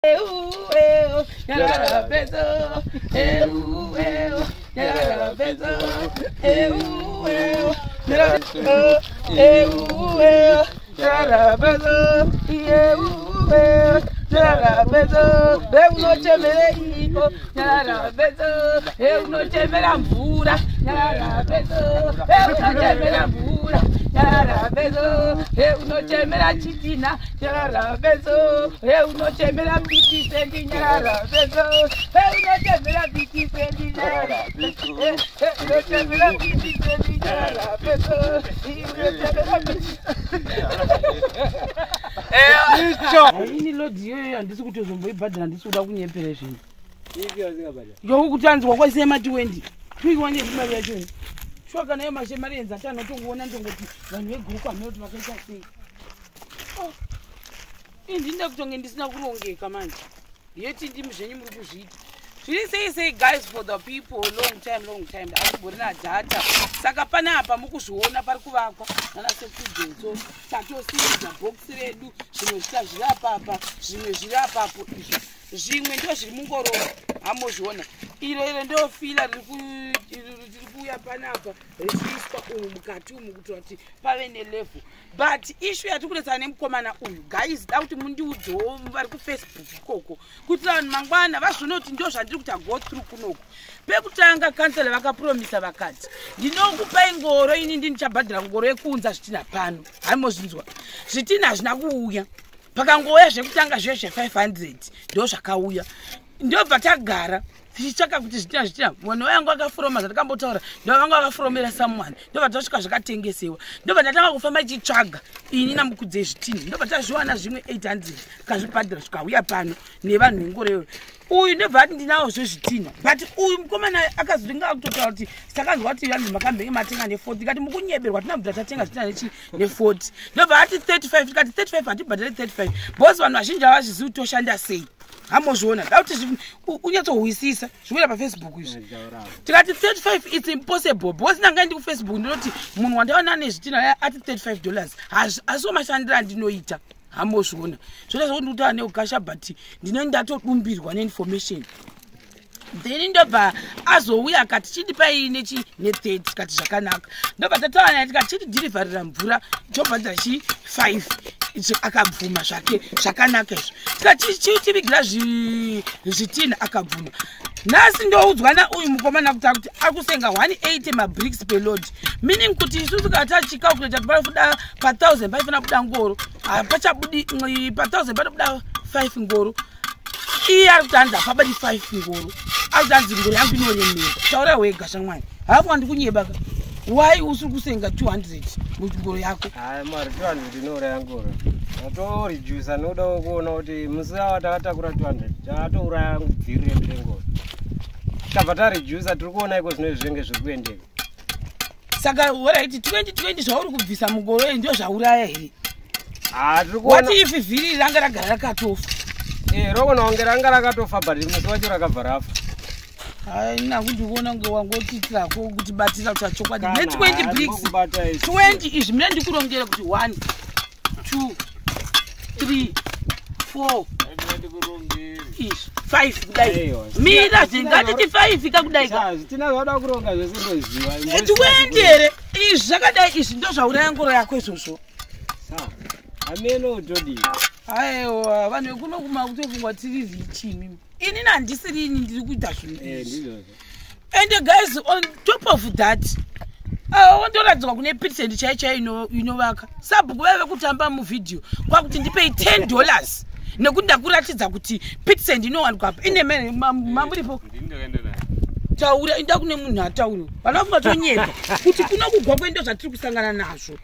Eu, nyarara peso, eu, eu, nyarara peso, eu, eu, nyarara, eu, eu, nyarara peso, eu, eu, nyarara peso, eu unochemera iko, nyarara peso, eu unochemera mvura, nyarara peso, eu unochemera mvura, nyarara peso, eu unochemera chitina, nyarara peso, eu unochemera pitisendi, nyarara peso, eu unochemera pitisendi, nyarara peso, eu unochemera pitisendi, nyarara peso, unochemera Ini load iyoyo handisi kutozomboibhadhara, handisi kuda kunyepera zvinhu. Yokuti anzwa kwaisema ma20 tuiwane mari yachoni. Shuwa kana iyo mashe mari enza tano tongoona ndongoti vanhu veguruku hamene kuti vakaita sei. Oh, ini kutonge ndisina kurongeka manje. Yeti ndimi zvenyu muri kuzviita. Zviri sei sei, guys, for the people? Long time, long time akuborina data. Saka panapa mukuzviona pari kuvakwa nana sekudenso. Tatosimudza bhokisi redu, zvimwe zvita zviri apapa, zvimwe zviri apapo. Izvo zvimwe ndo zviri mungoro, hamozviona. Iro ndo filler riri kuuya panapa richiiswa umu mukati umu kuitira kuti pave nelevel. But issue yatiri kunetsana nemukomana uyu, guys, da kuti mundiudzewo vari kuFacebook ikoko, kuitira vanhu mangwana vazvione kuti ndo zvandiri kuti go through kunoku. Pekutanga kansela vakapromisa, vakati, "Ndinokupai ngoro, ini ndichabhadhara ngoro yekuunza zvitina pano." Haimozvinzwa, zvitina hazvina kuuya. Pakangouya zvekutanga zviye zve500, ndo zvakauya. Ndobva tagara tichitsvaka kuti zvitina, zvitina. Munhu wayangu akafuroma zvatikambotaura, ndo vanga vakafuromera someone. Ndobva tasvika zvakatengesewa. Ndobva ndatanga kufamba ichitsvaga ini namukudzei zvitina. Ndobva tazviwana zvimwe 800, kazvibhadhara, zvikauya pano nevanhu vengoro. Uyu ndobva ati, "Ndinawo zvezvitina." But uyu mukomana akazotinga akutotaura kuti takanzwa kuti vanzi makambenge matenga ne40. Tikati mukunyeberwa, tinabvira tatenga zvitina nechi ne40. Ndobva ati 35. Tikati 35 hatibhadhari 35 because vanhu vazhinji havazvizivi kuti toshanda sei. Hamozviona, da kuti unyatsohwisisa zvikuita paFacebook izvi. Tikati 35, it's impossible, because ndanga ndi kuFacebook ndinoti munhu wandaona nezvitina ati $35, asiwo mashandiro andinoita. Hamozviona, zvoita zvokuti ndikutaura neukasha, but ndinenge ndatodumbirwa neinformation. Then ndobva azouya akati, "Chindipai nechi ne30." Tikati zvakanaka. Ndobva tataura naye, tikati chitidhirivharira mvura, tobhadhara chi 5. Akabvuma zvake, zvakanaka izvo. Tikati chitivigira zvitina, akabvuma. Nhasi ndoudzwa nauyu mukomana kuti akuti akusenga 180 mabricks per load, meaning kuti isusu kana tachicalculata kuti panobuda pa1000, paifanira kubuda ngoro, hapachabudi pa1000, panobuda 5 ngoro. Iye ari kuti hanzi hapabadi 5 ngoro, ari kuti hanzi ngoro yangu inoremera. Taura wega, shamwani, hapo handikunyebaka. Why usiri kusenga 200 mungoro yako? Hayi, mari 200 inouraya ngoro. Tatoredusa nokuda kuona kuti musi awa takatakura 200, tatouraya bviri redu rengoro. Tabva taredusa, tiri kuona iko zvino zvinenge zviri kuendeka. Saka alright, 2020 zvauri kubvisa mungoro iyi ndo zvauraya here? Ha, tiri What kuona. if vhiri ranga ragara rakatofa? Eh, rogona kunge ranga rakatofa, but musi wacho rakabva rafa. Haina kundikuona kunge wangotiitirako kutibatira kuti achokwadi. Kana, Ne20 hari bricks kubata isi. 20 izvi, mine ndikurongera kuti 1, 2, 3, 4 izvi, 5 kudai. Aiwa. Mira, zvingatiti 5 kakudai ka. Zvitina zvauda kuronga zvese ndoziva. 20 here izvi zvakadai? Izvi ndo zvauraya ngoro yako izvozvo. Ameno todii? Aiwa, vanhu vekuno kuma kutofungwa tiri rich. Imimi, inini handisiri ini ndiri kuita zvinhu Eh, izvi. Ndizvozvo. And guys, on top of that, wondoratidzwa kune percent chai chai inovaka. Sabhuku vaive kutamba muvhidhiyo kwakuti, "Ndipei $10 nekuti ndakuratidza kuti percent inowanikwa apa." Ine mamuripo. Ndini ndakaenda naye. Taura, inda kune munhu ataura. Vanhu vafunga tonyepa kuti kuno kugwa kwendo zvatiri kusangana nazvo.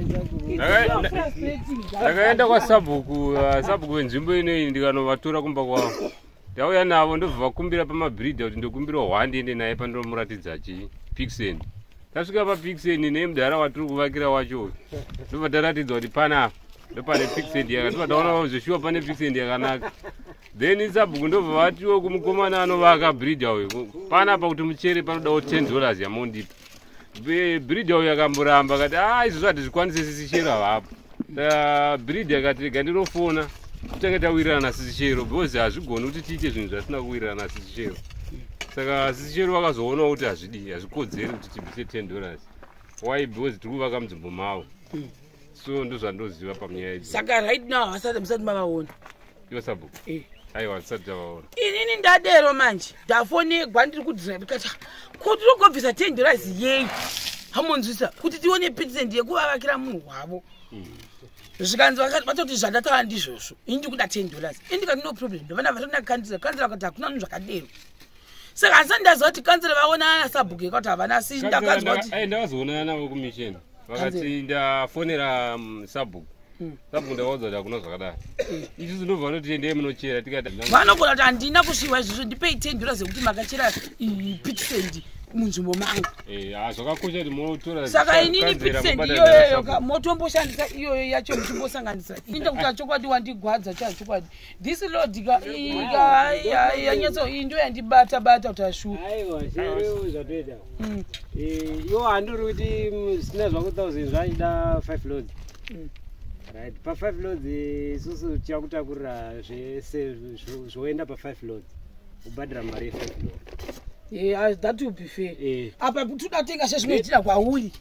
It's so frustrating, guys. Ndakaenda kwasabhuku, sabhuku wenzvimbo inoyi, ndikanovatora kumba kwavo. Ndauya navo, ndobva vakumbira pamabhiridha kuti ndokumbira hwa ndiende naye pandinomuratidza chi pit sand. Tasvika papit sand nemudhara watiri kuvakira wacho uyu, ndobva taratidzwa kuti panapa ndopane pit sand yaka. Ndobva taona zveshuwa pane pit sand yakanaka. Then sabhuku ndobva vatiwo kumukomana anovaka bhiridha uyu, "Panapa kuti muchere panodawo $10 yamundipa." Bhiridha uyu akamboramba, akati, "A, izvozvo hatizvikwanise, sisi chero havapo." Saka bhiridha akati, "Rega ndinofona." Titange tawirirana nasisi Chero, because hazvigoni kuti tiite zvinhu zvasina kuwirirana nasisi Chero. Saka sisi Chero vakazoonawo kuti hazvidi, hazvikodzeri kuti tibvise $10. Why? Because tiri kuvaka munzvimbo mavo. So ndozvandoziva panyaya idzi. Saka right now hasati musati mavaona? Ivo sabhuku? Eh. Aiwa, tisati tavaona. Inini ndadero manje, ndafonegwa, ndiri kudhira, ndikati ko tirogobvisa $10 yei? Hamunzwisa kuti tione pit sand yekuvavakira munhu wavo. Zvikanzi vatoti zvandataura ndizvozvo, ini ndikuda $10. Ini ndikati no problem. Ndovana vatona kansela, kansela vakati hakuna nhu zvakadero. Saka handisati ndaziva kuti kansela vaona sabhuku yekati havana, asi ndakanzwa kuti Ai, ndakazoonana navo kumisheni, vakati Kanzera. ndafonera sabhuku. Sabhuku ndakaudza kuti hakuna zvakadaro. Isusu ndobva noti endei munochera, tikati vanogona kuti handina kusviwa izvozvo, ndipei $10 yekuti makachera pit sand munzvimbo mangu. Eh, ah, zvakakosha kuti munotora. Saka inini kanzera pit sand mobatana iyoyoyo nasabhuku. Motomboshandisa iyoyo yacho muchimbosanganisa. Inde kuti chokwadi wandigwadza cha chokwadi. This load ka yanyatso iyi ndo yandibata bata kuti ashuwa. Aiwa, chero zvatoita. Iwo handiri kuti zvisina zvako 1000 zvachida 5 loads. Right, pa 5 loads isusu tichakutakurira zvese zvoenda pa 5 loads, ubhadhara mari ye 5 loads. Yeah, that will be fair. Eh. Apa toda kutenga sezvinoitira kwauri.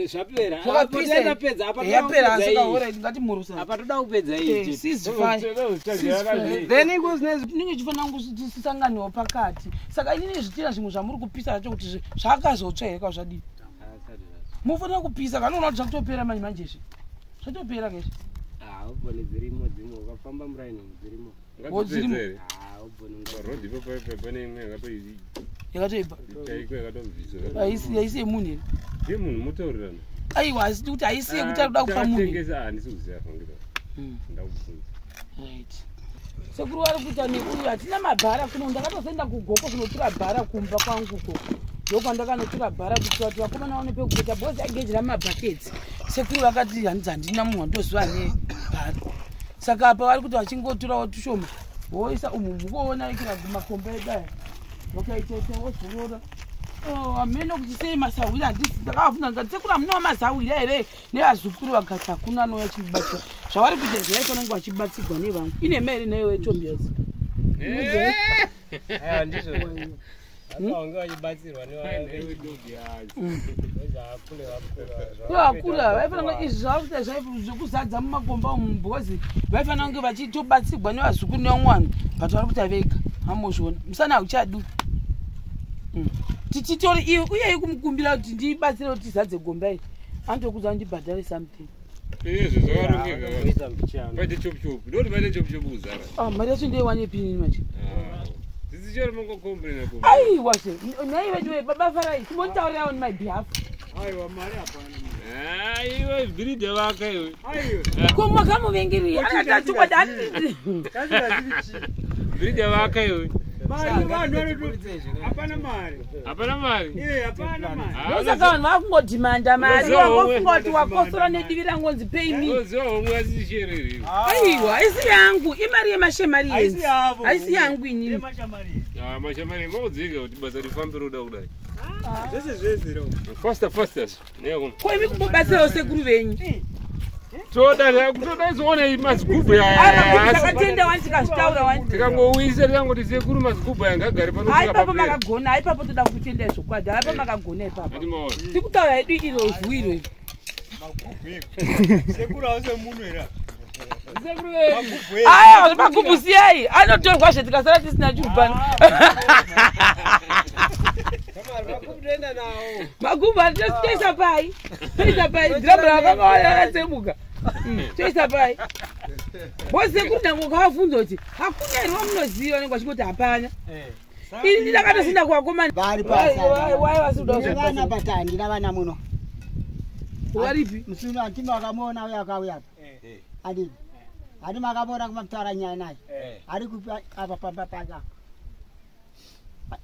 Zvapera. Zvakapisa. Tapedza apa. Yapera. Toda kupedza Asika iyi. alright, ngatimurusa. Apa toda kupedza iyi. Ceasefire. Then iko zvinezvi Tinenge chifanira kusisanganiwo pakati. Saka inini zvitina zvimwe zvamuri kupisa zvacho kuti zvakazotsva here zvadii? Mufanira kupisa kanoona kuti zvakutopera manje manje izvi zvatopera kaizvi. Ubone dzirimo dzimwe, ukafamba muraini umu dzirimo. Wo, dzirimo. Ubone. Parodhi ipapo pane imwe Yakatoibva. Chaiko yakatobviswa. Haisi yemunhu here? Ndiye munhu mutaurirana. Aiwa, asi kuti haisi yekuti ari kuda kupa munhu. Takatengesa, handisi kuziva fangira. Ndakubvunza. Right, sekuru vari kuita neuyu, hatina mabhara kuno. Ndakatozoenda kugoko kunotora bhara kumba kwanguko, ndokwandakanotora bhara kuitira kuti vakomana vaone pekupeta, because aigejera mumabhaketsi. Sekuru vakati hanzi handina munhu wandoziva ane bhara. Saka apa vari kuti vachingotorawo tushoma voisa umu, mukuona ikira makomba edu aya vakaitaita vozorora. Oh, hameno kuti sei masahwira handisi. Ndakavabvunza ndikati, "Sekuru, hamunawo mazahwira here nevazukuru?" Vakati hakuna anouya achibatsira. Zvavari kuita zvaifanira kunge vachibatsigwa nevamwe. Ine mairi naiwe Tobias. Ndizvo apa wange vachibatsirwa nevakule. Vakura vaifanira kunge izvi zvavakuita zvekuzadza mumakomba umu, because vaifanira kunge vachitobatsigwa nevazukuru nevamwe vanhu, but vari kuita vega. Hamozviona musana hauchadi. Tichitori iwe uye kumukumbira kuti ndibatsire kuti tizadze gomba iri, anotokuudza ndibhadhare something. Izvo zvakarongeka, paite chopu chopu, ndoti paite chopu chopu kuzara. Ah, mari yacho ndoiwanepi inini manje? Dzidzichero mongokomburena. Aiwa se nhai vedu, baba Farai, timbonditaurira on my behalf. Aiwa, mari hapana. Iwe bhiridha vaka iwe. Aiwa. Ko makamuvengerei? Akati chokwadi handii. Kasingazvivi chii? Bhiridha vaka iwe. Mari vanhu vanoto hapana mari. Hapana mari. Eh, hapana mari. Ndosaka vanhu vakungodhimanda mari. Unoziva homwe. Wangofunga kuti wakosora nedivi rangonzi pay me. Unoziva homwe asishereri. Aiwa, haisi yangu, imari yemashemari. Haisi yavo. Haisi yangu inini. Yemashamari. Mashamari makudzika kuti basa rifambe roda kudai. Zvese zvese ro. Faster, faster. Neyako. Ko imi kumbobatsirawo sekuru venyu? Toda kutoda izoona mazigubhu. Aiwa, takatenda wani, tikazvitaura wani. Tikangowisa, tikangoti sekuru, mazigubhu aya ngagare pano. Hai, ipapo makagona. Hai, ipapo toda kutenda zvokwadi. Haipa makagona ipapo. Andimaona. Tikutaura hedu iro vhu iro iri. Sekuru hausi munhu here? Sekuru venyu. Magubhu eko. Aya magubhu siyai, anotorwa zve, tikasara tisina chupano. Makutoenda nawo. Magubhu toisa pai, toisa pai? Dhirabhu rakakawanda rakatsemuka. Toisa pai? Bosekuru nyange ukavabvunza kuti hakuna here wamunoziva, vanenge vachingoti hapana. Ini ndakatosinda kuvakomana. Vari Wai vasikuda vana kuzobatsira? But handina vana muno. Waripi? Musino handimi wakamuona uya akauya apa, handini handi makamuona kumamutaura nyaya naye ari kupi apa pamba pake apa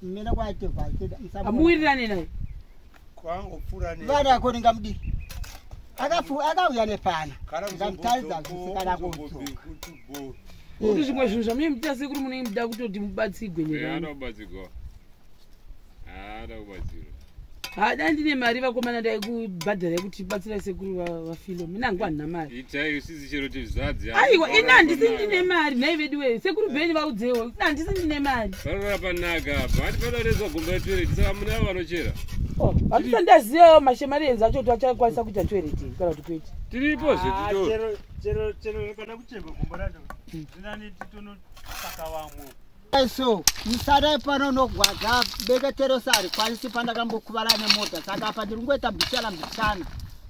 mene kwaitevha. Hamuwirirane naye? Kwangopfuura ne. Vana yako ndingamudii? Akauya nepana, Kana ndingamutaridza zvisikana kudzoka. Kuti zvimwe zvinhu zvamunenge muchita, sekuru, munenge muchida kutoti mubatsigwe Anoda nevanhu. kubatsirwa, anoda kubatsirwa. Ha, dai ndine mari vakomana, ndaikubhadharai kuti batsirai sekuru vaFilo. Mina hangu handina mari. Itai usisi chero tizadzi. Aiwa, ini handisi ndine mari. Nhai vedu wee, sekuru Bheni, vaudzewo, ini handisi ndine mari. Parora panaka apa, hati panoreswa gomba retoilet, saka muna avo vanochera. Oh, handisati ndazivawo mashemarens acho kuti achakwanisa kuita toilet kana kuti kwete. Tiripo zvetito. Chero kana kuchekwa gomba racho, rinani titonotsvaka vamwe. So musara pano nogwadza, beketero sari kwanisi pandakambokuvara nemota, saka apa ndiri kungoita mbichana mbichana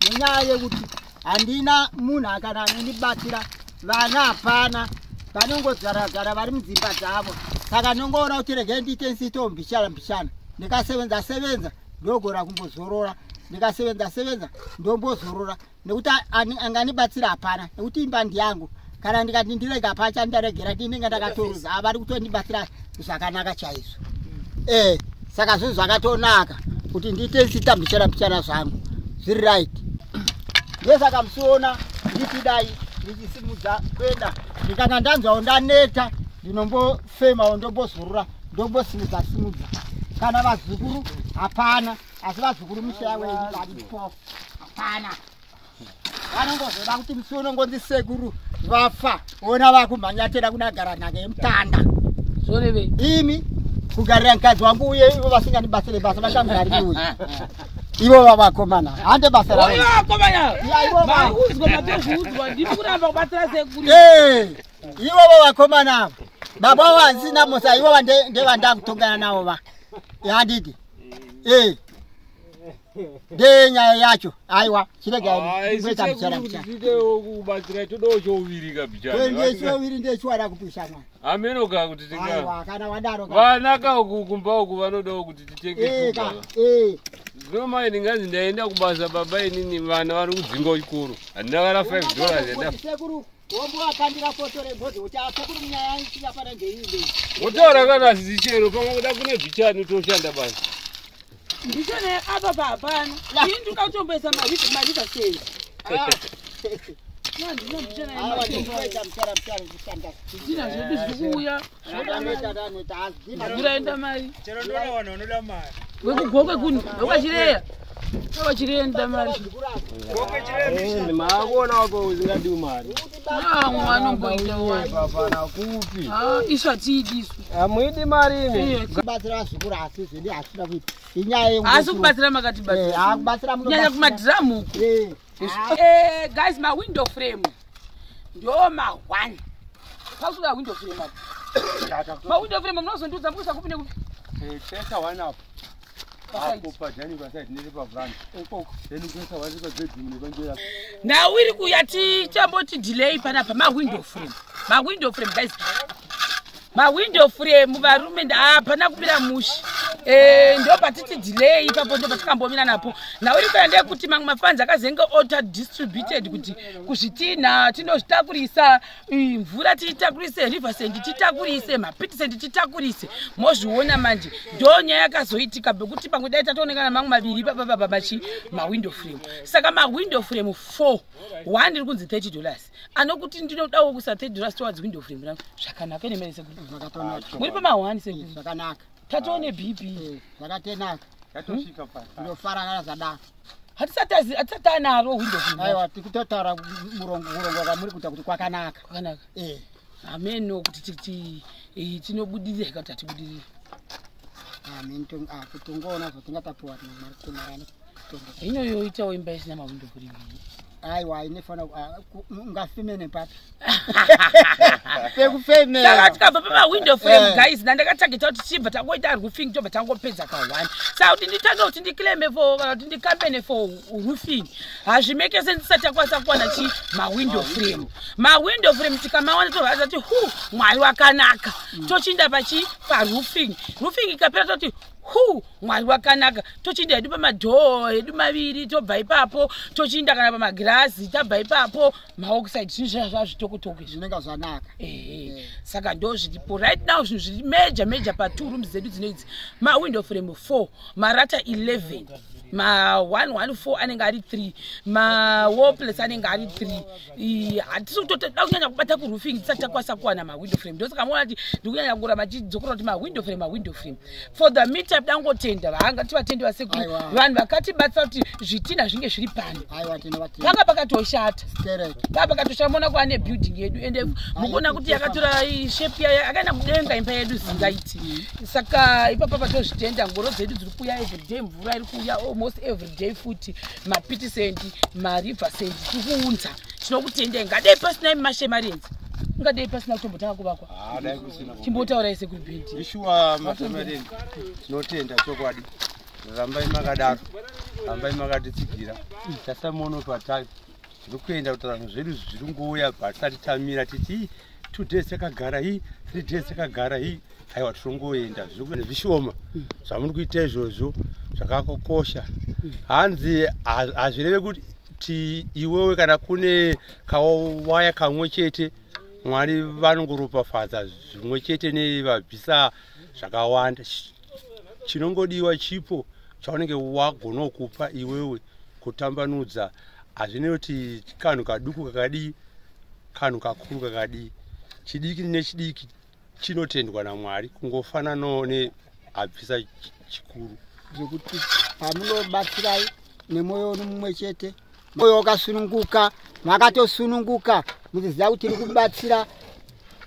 nenyaya yekuti handina munhu akana anondibatsira. Vana hapana, vanongodzaradzara vari mudzimba dzavo, saka ndinongoona kuti regei ndiite nsito mbichana mbichana. Ndikasevenza sevenza ndogona kumbozorora, ndikasevenza sevenza ndombozorora, nekuti anganibatsira hapana, nekuti imba ndiyangu. Kana ndikati ndirega pacha, ndaregera, ndinenge ndakatoruza. Avari kutondibatsira zvakanaka chaizvo. Saka zvinhu zvakatonaka kuti ndiite nsita mbichana mbichana zvangu zviri right. Ndosaka musiona ndichidai, ndichisimudza kuenda. Ndikanga ndanzwawo ndaneta, ndinombofemawo, ndombozorora, ndombosimudza simudza. Kana vazukuru hapana, asi vazukuru misha yavo varipo, hapana. Vanongozoda kuti musi unongonzi sekuru vafa, ona vakumhanyatira kunagara nhaka yemutanda. Zvorevei? Imi kugarira mukadzi wangu, uye ivo vasingandibatsire basa, vashamugari uyu, ivo vavakomana hande basa ravo. Oyo vakomana. Ya, ivo Maudzwa, matozviudzwa, ndimi kuramba kubatsira sekuru. Ivovo vakomana ava, baba vansina musa, ivo ndevandakutongana navo va handidi. Ndenyaya yacho. Aiwa, chiregaita mbichana mbichana. Titewo kubatsira, todawo chouviri kabichana. Ndechioviri ndechiwada kupisha mwana. Amenoka kuti tinga Aiwa, kana wadaro vana kauku kumba uku vanodawo kuti titenge ka shuga. Zvino mai, ndinganzi ndaenda kubasa, baba, inini vana vari kudzinga chikoro, handina kana $5 yanda. Sekuru wombo wakandira foto rebhodhi kuti asekuru munyaya ichingafana ndeiyi. Wotaura kana zichero pamwe kuda kune bhichani toshanda basa. Ndichone apa pahapana. Ini ndinoda kutomboisa mariva sei. Handina mbichana yematenga. Awa, mbichana mbichana kushanda. Zvitina zvedu zviri kuuya. Zvodaneta daneta hazvina. Kuraenda mari. Chero ndoda vanhu vanoda mari. Wekugokwe kuno wekwachireya, wekwachireya nda mari. Maakuona wako usingadiwi mari. Amwe anomboita wani. Papana kupi? Isu hatiidi isu. Hamuidi mari imi. Kubatsira vazukuru, asi zvedi hasina kuita inyaya. Asi kubatsira makatibatsira. Kubatsira. Kunyanya kumadhiramu uku. Guys, mawindow frame ndo ma1 pakutoda window frame apa. Mawindow frame munozondiudza mukuisa kupi nekupi? Tesa one apo. Paside. Apo padining, paside nepaveranda, then kuisa one pabedroom nepanjera. Nhau iri kuuya, tichamboti delay panapa. Mawindow frame, mawindow frame, guys, mawindow frame, varume, hapana kumira mushe. Ndo patiti delay ipapo, ndo patikambomira napo. Nhau iri kuya ndeyekuti mamwe mafanzi akazenge ota distributed kuti kuzvitinha tinozvitakurisa, mvura tiitakurise, riversend titakurise, mapitsend titakurise. Mozviona manje, ndo nyaya yakazoitika pekuti pamwe dai tatoonekana mamwe maviri ipapapapa machi mawindow frame. Saka mawindow frame 4, one iri kunzi $30. Anokuti ndinodawo kuisa $30 towards window frame rangu. Zvakanaka ine sekuru, muri pama1 sekuru. Zvakanaka. Tatoone BP. Zvakatenaka. Yatosvika pasi. Ndofara kana zvadaro. Hatisati anaro window frame. Aiwa, tikutotaura murongo, kurongo kwamuri kuita kuti kwakanaka. Kwakanaka. Hameno kuti tinobudirira kana kuti hatibudiriri. Kutongoona zvatingatapiwa namwari kutomarani. Hino yoitawo imba isina mawindow frame? Aiwa, inefana ungafeme nepapi pekufemera. Saka tikabva pamawindow frame, guys, nandakatageta kuti tichibva tangoita roofing, tobva tangopedza ka1. Saka kuti nditange kuti ndiclaime for kana kuti ndicampaign for roofing hazvimake sense tisati takwanisa kuwana chi mawindow frame. Mawindow frame tikamawana, tobva tati hu, Mwari wakanaka, tochinda pachi paroofing. Roofing ikapera, toti hu, Mwari wakanaka, tochinda hedu pamadhoo edu maviri. Tobva ipapo tochinda kana pamagirazi, tabva ipapo maoxide, zvinhu zvazvitokotoko izvi. Zvinenge zvanaka. Ehe, saka ndo zviripo right now. Zvinhu zviri major major pa2 rooms dzedu dzinoidzi: mawindow frame 4, marata 11. Ma 114 anenge ari 3, ma wall plates anenge ari 3. Hatisi kutoda kunyanya kubata kuroofing tisati takwanisa kuwana mawindow frame. Ndosaka muona kuti ndikunyanya kuramba chidzokora kuti mawindow frame, mawindow frame. For the meantime, dangotenda vanga tivatendi vasekuru, Aiwa. vanhu vakatibatsira kuti zvitina zvinge zviri pano. Aiwa, tinovatenda. Panga pakatoshata. Stereki. Paa pakatoshata, mona kuva nebuilding yedu, ende mukuona kuti yakatora shape yayo, akaenda mudenga imba yedu zingaiti. Saka ipapa patozvitenda, ngoro dzedu dziri kuuya everyday, mvura iri kuuya almost everyday futi, mapit sand, mariver sand tiri kuunza. Tinokutendai. Ngadei pasina imi mashemarians, ngadei pasina kutombotanga kuvakwa. Ah, dai kusina. Chimbotaurai, sekuru Bhendi. Ishuwa, masamareni, tinotenda chokwadi. Rambai makadaro, rambai makatitsigira. Tasamono patari tiri kuenda kuti vanhu zvedu zviri ngouya, patisati tamira titi, "Ii, 2 days takagara, ii 3 days takagara ii." Aiwa, tirongoenda zviri kuenda zvishoma. Zvamuri kuita izvozvo zvakakosha. Hanzi hazvireve kuti iwewe kana kune kawaya kamwe chete, Mwari vanongoropafadza zvimwe chete nevabvisa zvakawanda. Chinongodiwa chipo chaunenge wagonawo kupa iwewe, kutambanudza. Hazvinei kuti kanhu kaduku kakadii, kanhu kakuru kakadii, chidiki nechidiki chinotendwa naMwari, kungofananawo neabvisa chikuru. Zvekuti pamunobatsirai nemwoyo mumwe chete, mwoyo wakasununguka, makatosununguka muchiziva kuti tiri kubatsira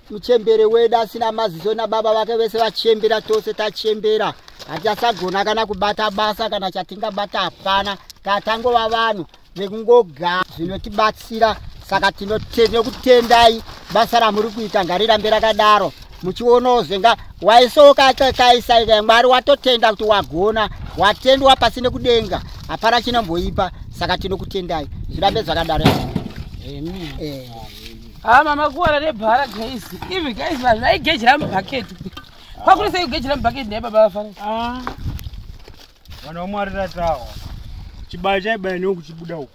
muchembere wedu asina maziso, nababa vake vese vachembera. Tose tachembera, hatichasagona kana kubata basa, kana chatingabata hapana. Tatangova vanhu vekungogara zvinotibatsira. Saka tinokutendai, basa ramuri kuita ngarirambe rakadaro. Muchionawo zvenga waisawo kaisa, Mwari watotenda kuti wagona, watendwa pasi nekudenga, hapana chinomboipa. Saka tinokutendai, zvirambe zvakadaro. Amen. Eh. Ha, mama kuwara nebhara, guys. Ivi guys, vanhu vaigejera mubhaketi. Kwakuri sei kugejera mubhaketi naye baba vafara? Vanhu vaMwari, tatawa chibaya chaibaya nekuchibuda uku.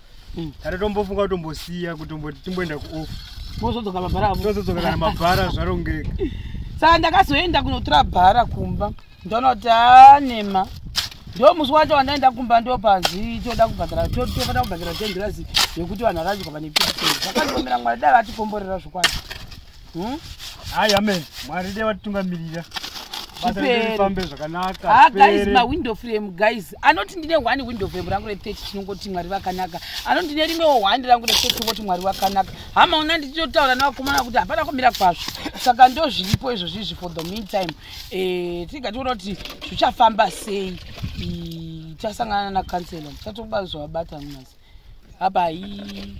Tatatombofunga kutombosiya, kutomboti timboenda kuoff. Mozodzoka mabhara avo. Tozodzoka kana mabhara zvarongeka. Saka ndakazoenda kunotora bhara kumba, ndaona kuti anema. Ndo musi wacho wandaenda kumba, ndo panzi toda kubhadhara, tofanira kubhadhara $10 yekuti vanhu varadzikwa pane pit sand. Zvakandiomera. Mwari dai vatikomborera zvokwadi. Hayi, amen. Mwari dai vatitungamirira, basa redu Zvipere. rifambe zvakanaka. Ha guys, Zvipere. mawindow frame, guys, anoti ndine one window frame rangu re30, tinongoti Mwari vakanaka. Anoti ndine rimwewo one rangu re30, tinongoti Mwari vakanaka. Hama, una ndichitotaura nevakomana kuti hapana kumira kwazvo. Saka ndo zviripo izvozvizvi for the meantime. Tiga tiona kuti zvichafamba sei. Tichasangana nakansela, tichatoba zvavabata munasi. Abai.